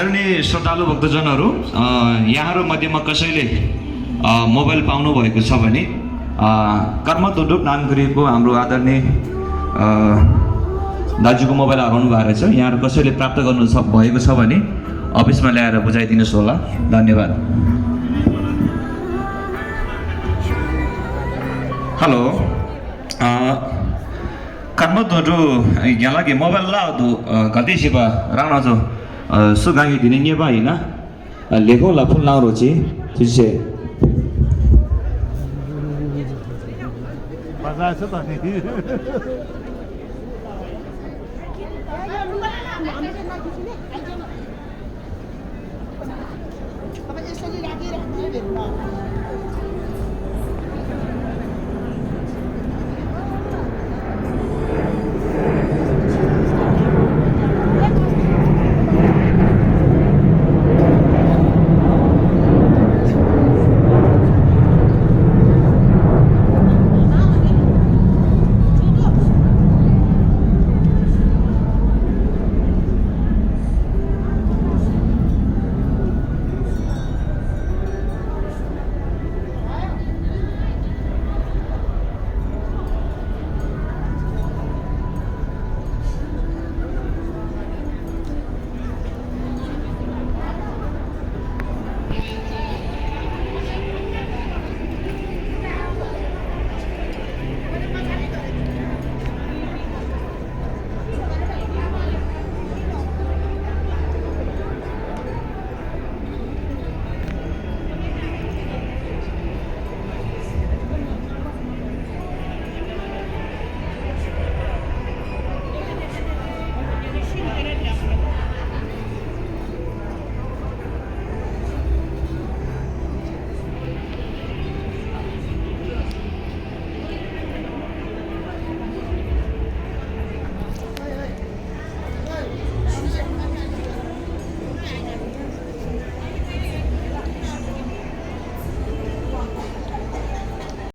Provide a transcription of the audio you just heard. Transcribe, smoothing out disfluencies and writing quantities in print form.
आदरणीय श्रोतालु भक्तजनहरू, यहाँहरू मध्येमा कसैले मोबाइल पाउनु भएको छ भने कर्मतुडुक नानगढीको हाम्रो आदरणीय दाजुको मोबाइल हराउनु भएको रहेछ। यहाँहरू कसैले प्राप्त गर्नु भएको छ भने अफिसमा ल्याएर बुझाइदिनुहोस् होला। धन्यवाद। हेलो, कर्मतुडु यहाँलागे मोबाइल लादु गति सिपा राणाजो सुगांगी दिने बाई ना लेखो लफुल ना रोची तुझे अब यसरी राखिराख्नु है